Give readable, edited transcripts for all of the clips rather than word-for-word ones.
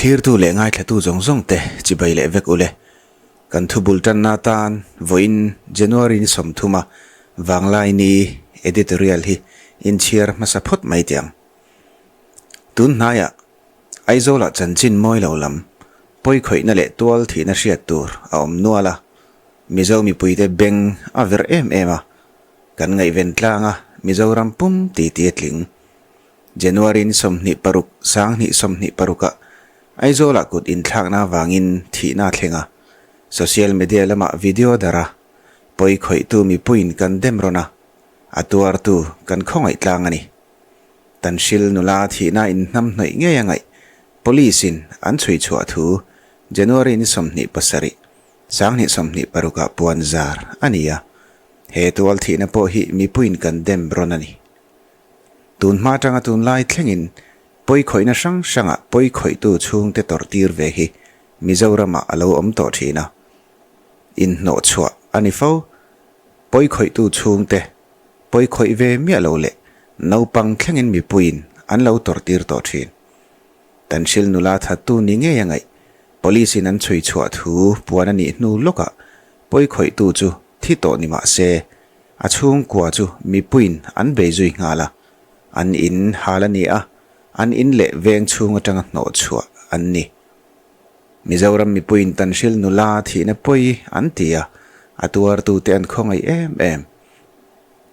Thlirtu leh ngaithlatu zawng zawng te chibai leh vek ule. Kan thu bul tanna atan vawiin January ni sawmthuma Vanglaini editorial hi inchhiar hmasa phawt mai teh ang. Tun hnaiah Aizawlah chanchin mawi lo lam, pawikhawihna leh tual thihna hriat tur a awm nual a, Mizo mipuite beng a ver em em a, kan ngaihven tlang a Mizoram pum titi a tling. January ni 26, 2026 ah Aizawlah kut inthlakna avangin thihna a thleng a, social media lamah video darh a, pawikhawihtu mipuiin kan dem rawn a, a tuartu kan khawngaih tlang a ni. Tanhril nula thihna inhnamhnawih ngei a ngaih Police in an chhui chhuah thu January ni 27, 2026 ah puan zar a ni a, he tual thihna pawh hi mipuiin kan dem rawn a ni. Tun hma atanga tunlai thlengin pawikhawihna hrang hrangah pawikhawihtu chhungte tawrh tir ve hi Mizoramah a lo awm tawh thin a, inhnawhchhuah a ni fo. Pawikhawihtu chhungte pawikhawih ve miah lo leh naupang thlengin mipuiin an lo tawrh tir tawh thin. Tanhril nula thattu ni ngei a ngaih, Police in an chhui chhuah thu puan a nih hnu lawkah pawikhawihtu chu thi tawh ni mah se, a chhungkua chu mipuiin an bei zui nghal a, an in hal a ni a, an in leh veng chhung atanga hnawh chhuah an ni. Mizoram mipuiin Tanhril nula thihna pawi an ti a, a tuartute an khawngaih em em.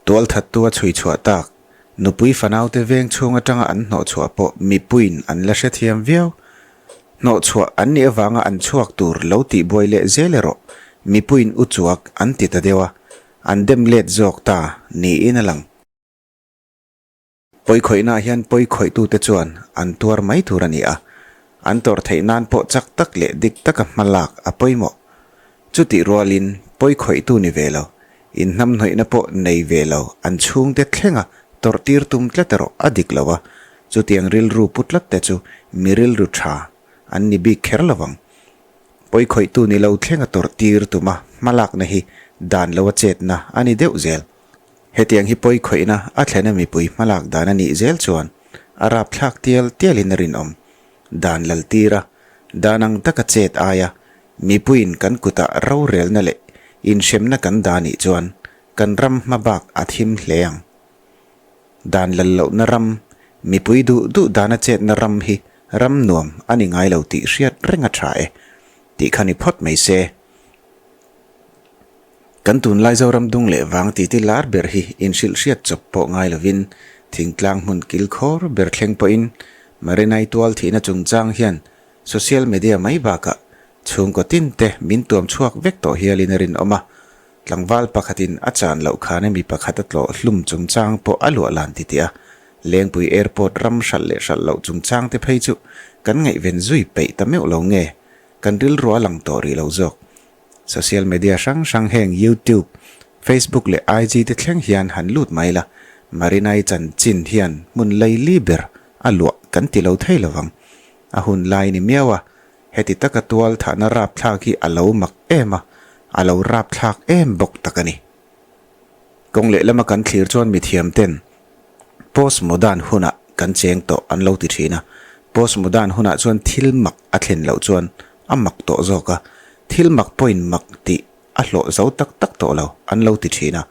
Tualthattu a chhui chhuah tak, nupui fanaute veng chhung atanga an hnawh chhuah pawh mipuiin an la hrethiam viau. Hnawh chhuah an nih avanga an chhuak tur lo tihbuai leh zel erawh mipuiin u chuak an ti ta deuh a, an dem let zawk ta niin a lang. Pawikhawihnaah hian pawikhawih-tute chuan an tuar mai tur a ni a, an tawrh theih nan pawh chak tak leh dik taka hma lak a pawimawh. Chutih rualin pawikhawihtu ni ve lo, inhnamhnawihna pawh nei ve lo an chhungte thlenga tawrh tir tum tlat erawh a dik lo a, chutiang rilru pu tlat te chu mi rilru tha an ni bik kher lo vang. Pawikhawihtu ni lo thlenga tawrh tir tuma hma lakna hi dan lo a chetna a ni deuh zel. Hetiang hi pawi khawihna a thlena mipui hmalak dan a nih zel chuan a rapthlak tial tialin a rinawm. Dan lal tir a, dan ang taka chet aia mipuiin kan kutah rorelna leh inhremna kan dah nih chuan kan ram hma bak a thim hle ang. Dan lal lohna ram, mipui duh duh dana chetna ram hi ram nuam a ni ngai lo tih hriat reng a tha e tih kha ni phawt mai se. Kan tunlai Zoram dung leh vang titi lar ber hi inhrilh hriat chawp pawh ngai lovin thingtlang hmun kil khawr ber thleng pawhin Marinai tual thihna chungchang hian social media mai bakah chhungkaw tin te min tuam chhuak vek tawh hialin a rinawm a, tlangval pakhatin a chan loh khan mi pakhat a tlawh hlum chungchang pawh a luah lan titih a, Lengpui Airport ram hralh leh hralh loh chungchang te phei chu kan ngaihven zui peih ta meuh lo nge kan rilru a lang tawh rih lo zawk. Social media hrang hrang heng YouTube, Facebook leh IG te thleng hian han lut mai la, Marinai chanchin hian hmun laili ber a luah kan ti lo thei lovang. A hun lai ni miau a, heti taka tual thahna rapthlak hi a lo mak em a, a lo rapthlak em bawk tak a ni. Kawng lehlama kan thlir chuan mithiam ten Postmodern hunah kan cheng tawh an lo ti thin a, postmodern hunah chuan thil mak a thlen loh chuan a mak tawh zawk a, thil mak pawhin mak tih a hlawh zo tak tak tawh lo an lo ti thin a.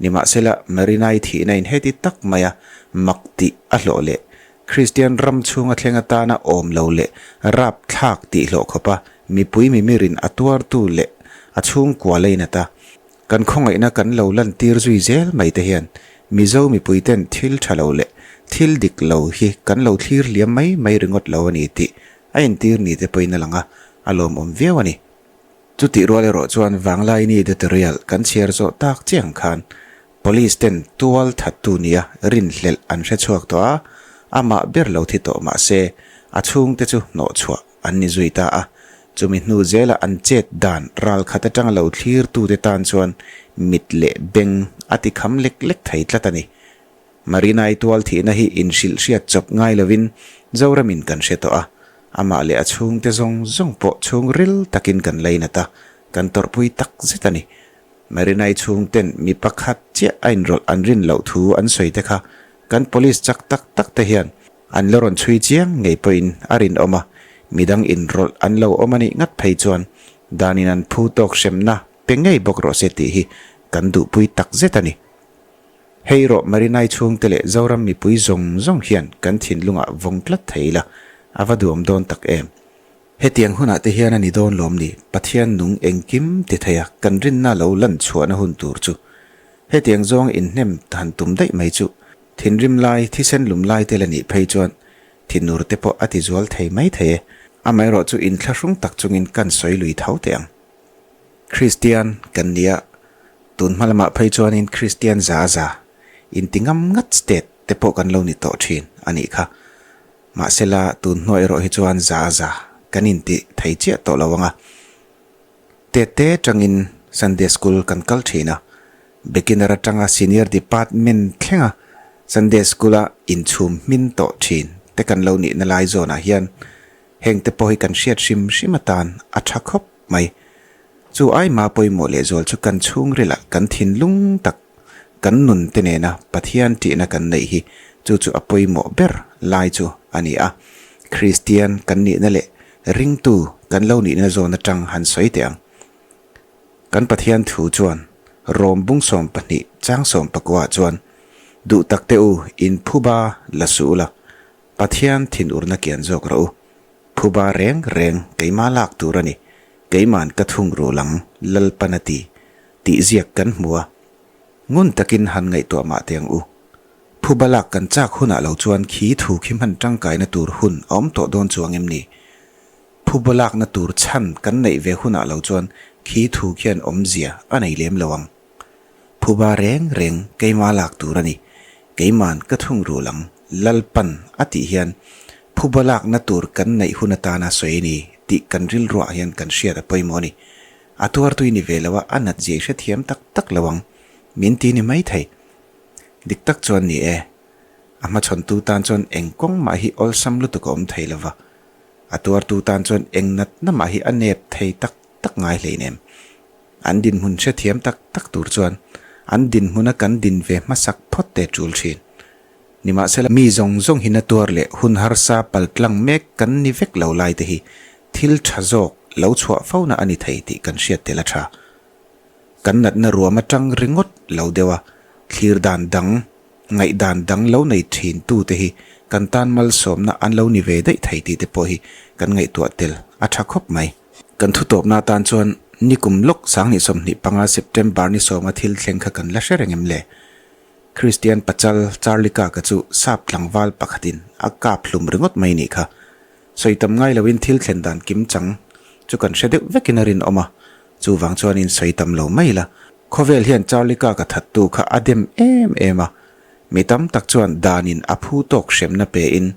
Nimahsela, Marinai thihna in heti tak maia mak tih a hlawh leh Kristian ram chhunga thleng atana awm lo leh rapthlak tih hlawh khawpa mipui mimirin a tuartu leh a chhungkua leinat a, Kan khawngaihna kan lo lantir zui zel mai te hian Mizo mipui ten thil tha lo leh thil dik lo hi kan lo thlir liam mai mai ringawt lo a ni tih a entir ni te pawhin a lang a, a lawmawm viau a ni. Chutih rual erawh chuan Vanglaini editorial kan chhiar zawh tak chiang khan Police ten tual thattu nia rinhlelh an hre chhuak tawh a, amah ber lo thi tawh mah se a chhungte chu hnawhchhuah an ni zui ta a, chumi hnu zela an chet dan ral khat atanga lo thlirtute tan chuan mit leh beng a ti kham lek lek thei tlat a ni. Marinai tual thihna hi inhrilh hriat chawp ngai lovin Zoramin kan hre tawh a, amah leh a chhungte zawng zawng pawh chhungril takin kan lainat a, kan tawrhpui tak zet a ni. Marinai chhungten mi pakhat chiah a inrawlh an rin loh thu an sawi te kha kan police chak tak tak te hian An la rawn chhui chiang ngei pawhin a rinawm a, Midang inrawlh an lo awm a nih ngat phei chuan danin an phu tawk hremna pe ngei bawk rawh se tih hi kan duhpui tak zet a ni. Hei rawh Marinai chhungte leh Zoram mipui zawng zawng hian kan thinlungah vawng tlat thei ila a va duhawm dawn tak em. Hetiang hunah te hian a ni dawn lawm ni Pathian nung engkim ti thei a kan rinna lo lan chhuahna hun tur chu. Hetiang zawng inhnem han tum daih mai chu thinrim lai, thisen lum lai te la nih phei chuan thinur te pawh a ti zual thei mai thei e. Amaherawh chu inthlahrung tak chungin kan sawi lui tho teh ang. Kristian kan nia, tun hma lamah phei chuanin Kristian za za, inti ngam ngat state te pawh kan lo ni tawh thin a nih kha. Mahsela tun hnuai erawh hi chuan za za kan inti thei chiah tawh lo ang a. Tete tangin Sunday School kan kal thin a, beginner atanga senior department thlenga Sunday School-a inchhum hmin tawh thin te kan lo nihna lai zawnah hian hengte pawh hi kan hriat hrim hrim atan a tha khawp mai. Chu aima pawimawh lehzual chu kan chhungrilah kan thinlung tak, kan nun te nena Pathian tihna kan neih hi chu chu a pawimawh ber lai chu a ni a. Kristian kan nihna leh ringtu kan lo nihna zawn atang han sawi teh ang. Kan Pathian thu chuan Rom bung 12 chang 19 chuan, Duh tak teh u, in phuba la suh ula, Pathian thinurna kian zawk rawh u. Phuba reng reng keimah lak tur a ni, keima'n ka thung rul ang, Lalpan a ti, tih ziak kan hmu a. Ngun takin han ngaihtuah mah teh ang u. Phuba lak kan chak hunah lo chuan khi thu khi hman tangkaina tur hun a awm tawh dawn chuang em ni? Phuba lakna tur chhan kan neih ve hunah lo chuan khi thu khian awmzia a nei lem lo ang. Phuba reng reng keimah lak tur a ni. Keima'n ka thung rul ang, Lalpan a tih hian phuba lakna tur kan neih hun atana sawi a ni tih kan rilruah hian kan hriat a pawimawh a ni. A tuartui ni ve lo a, a nat zia i hrethiam tak tak lo ang, min ti ni mai thei. Dik tak chuan ni e, a hmachhawntu tan chuan eng kawng mah hi awlsam lutuk a awm thei lo va, a tuartu tan chuan eng natna mah hi a nep thei tak tak ngai hleinem. An dinhmun hrethiam tak tak tur chuan an dinhmuna kan din ve hmasak phawt te tul thin. Nimahsela, mi zawng zawng hi na tuar leh hun harsa paltlang mek kan ni vek lo lai te hi thil tha zawk lo chhuah fona a ni thei tih kan hriat tel a tha. Kan natna ruam atang ringawt lo deuh a, thlir dan dang, ngaihdan dang lo nei thin tu te hi kan tan malsawmna an lo ni ve daih thei tih te pawh hi kan ngaihtuah tel a tha khawp mai. Kan thutawpna atan chuan nikum lawk 2025 September ni sawma thil thleng kha kan la hre reng em le? Kristian pachal Charlie Kaka chu sap tlangval pakhatin a kap hlum ringawt mai nih kha. Sawi tam ngai loin thil thlen dan kim chang chu kan hre deuh vekin a rinawm a, chuvang chuanin sawi tam lo mai la. Khawvel hian Charlie Kaka thattu kha a dem em em a, mi tam tak chuan danin a phu tawk hremna pein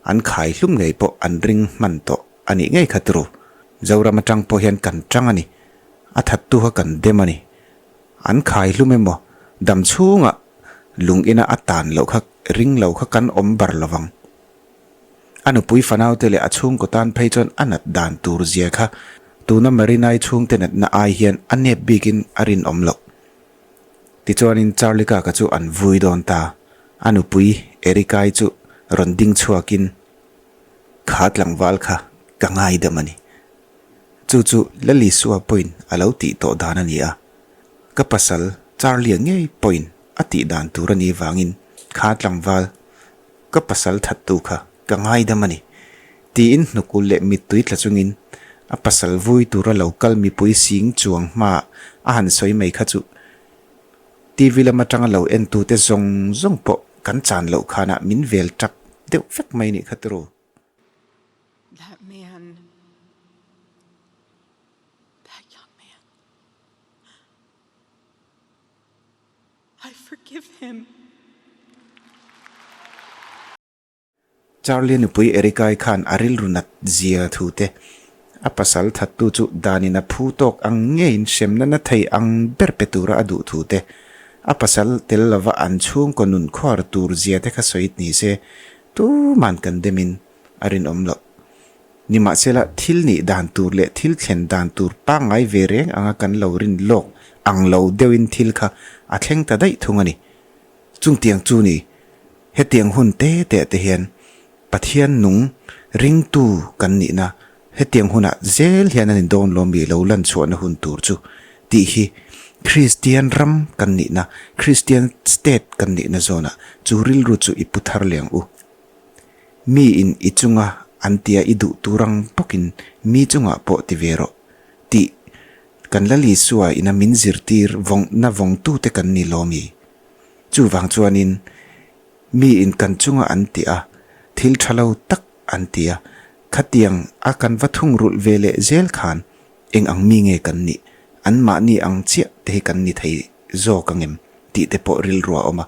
an khai hlum ngei pawh an ring hman tawh. A nih ngei kha turu. Zoram atang pawh hian kan tang a ni. A thattu kha kan dem a ni. An khai hlum emaw, dam chhunga lung ina a tan loh kha ring lo kha kan awm bar lo vang. A nupui fanaute leh a chhungkaw tan phei chuan a nat dan tur zia kha tuna Marinai chhungte natna ai hian a nep bikin a rinawm loh. Tichuanin Charlie Kaka chu an vui dawn ta. A nupui Erikai chu rawn ding chhuakin Kha tlangval kha ka ngaidam a ni. Chu chu Lalisua pawhin a lo tih tawh dan a ni a. Ka pasal Charlie-a ngei pawhin a tih dan tur a nih vangin kha tlangval ka pasal thattu kha ka ngaidam a ni. Tiin hnukul leh mittui tla chungin a pasal vui tura lo kal mipui sing chuang hmaah a han sawi mai kha chu TV lam atanga lo entute zawng zawng pawh kan chan loh khanah min vel tap deuh vek mai nih kha turu. That man, that young man, I forgive him. Charlie nupui Erica-i khan a rilru nat zia thu te, a pasal thattu chu danin a phu tawk ang ngeiin hremna na thei ang ber pe tura a duh thu te, a pasal tel lova an chhungkaw nun khuar tur zia te kha sawi ni se tuman kan demin a rinawm loh. Nimahsela, thil nih dan tur leh thil thlen dan tur pangngai ve reng anga kan lo rin lawk ang lo deuhin thil kha a thleng ta daih thung a ni. Chungtiang chu ni, hetiang hun te te te hian Pathian nung, Ringtu kan nihna hetiang hunah zel hian an indawn lawm mi lo lan chhuahna hun tur chu tih hi Kristian ram kan nihna, Kristian state kan nihna zawnah chu rilru chu i pu thar leh ang u. Mi in i chunga an tia i duh tur ang bawkin mi chungah pawh ti ve rawh tih kan Lal Isua ina min zirtir vawngna vawngtute kan ni lawmi. Chuvang chuanin Mi in kan chunga an ti a, thil tha lo tak an ti a, khatiang a kan va thungrulh ve leh zel khan eng ang mi nge kan nih, an mahni ang chiah te hi kan ni thei zawk ang em tih te pawh rilru a awm a.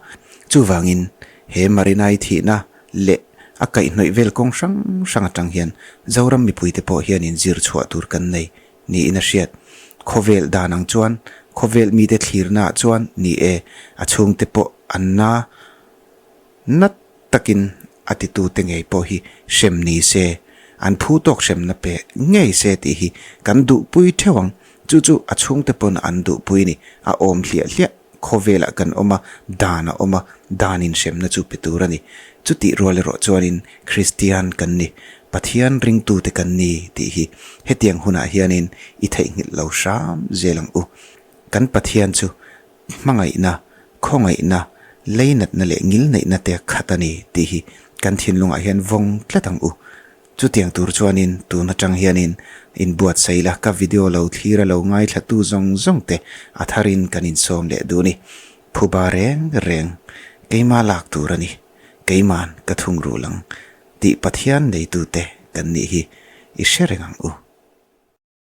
Chuvangin he Marinai thihna leh a kaihhnawih vel kawng hrang hrang atang hian Zoram mipuite pawh hianin zir chhuah tur kan nei niin a hriat. Khawvel dan ang chuan, khawvel mite thlirnaah chuan ni e, a chhungte pawh an na nat takin a titute ngei pawh hi hrem ni se, an phu tawk hremna pe ngei se tih hi kan duhpui theuh ang. Chu chu a chhungte pawn an duhpui ni, a awm hliah hliah. Khawvelah kan awm a, dan a awm a, dan inhremna chu pe tur a ni. Chutih rual erawh chuanin Kristian kan ni, Pathian ringtute kan ni tih hi hetiang hunah hianin i theihnghilh lo hram zel ang u. Kan Pathian chu hmangaihna, khawngaihna, leinatna leh ngilneihna te khat a ni tih hi kan thinlungah hian vawng tlat ang u. Chutiang tur chuanin tun atang hianin inbuatsaih la ka video lo thlir a lo ngaithlatu zawng zawng te a tharin kan insawm leh duh ni. Phuba reng reng keima lak tur a ni, keiman ka thungrul ang tih Pathian neitute kan nih hi i hre reng ang u.